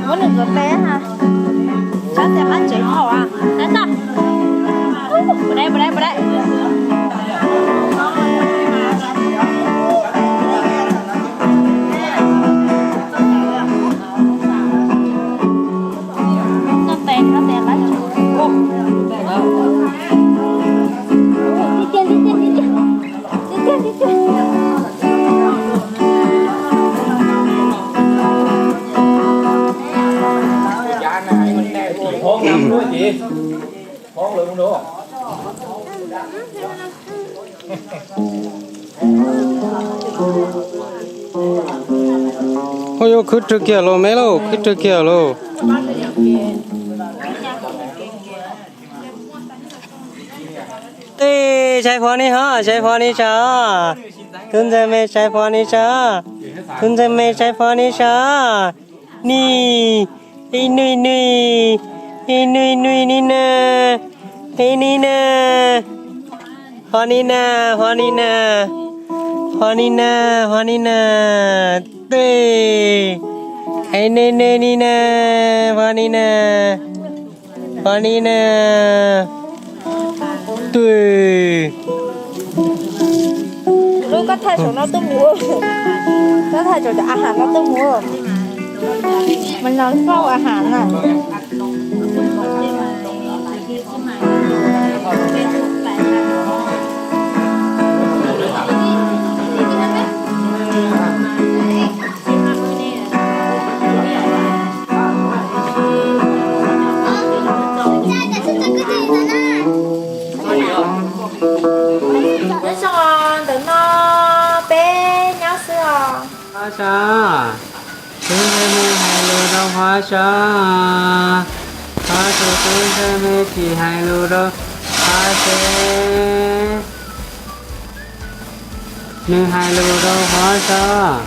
Muab nws ntxuav tes ha. Sab tias qab tsev thaum a. Tab tab. Puas dai, puas dai, puas dai. Noj tes, noj tes qab tsev. Tiag tiag, tiag tiag, tiag tiag. Tiag tiag, tiag tiag. Oj, yuav khwb rwg kiag lauj me lauj, khwb rwg kiag lauj. Ej, saib Phov Ni ho, saib Phov Ni saib. Tub ntxawg me saib Phov Ni saib. Tub ntxawg me saib Phov Ni saib. Ni, ib nws nws, ib nws nws ni na, ib ni na. Phov Ni na, Phov Ni na, Phov Ni na, Phov Ni na. Tij, ib nws nws ni na, Phov Ni na. Phov Ni na. Tij. Lub koj thaij saum no tuaj mus. Koj thaij saum cov a has no tuaj mus. Mas no xauj a has na. Nyob zoo os, ntawm no peb nyob xwb os. Hov Sav, tub ntxawg me hais lus rau Hov Sav. Hov tus tub ntxawg me tsis hais lus rau Hov Sav. Nws hais lus rau Hov Sav.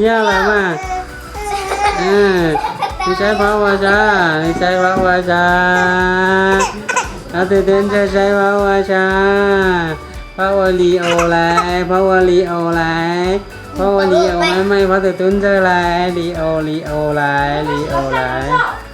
Yog lawm mas. Nws saib Phov ua Sav, nws saib Phov ua Sav. Hov tus tub ntxawg saib Phov ua Sav. Phov ua li ua lais, Phov ua li ua lais. Phov ua li ua lais, Phov tus tub ntxawg lais, li ua li ua lais, li ua lais.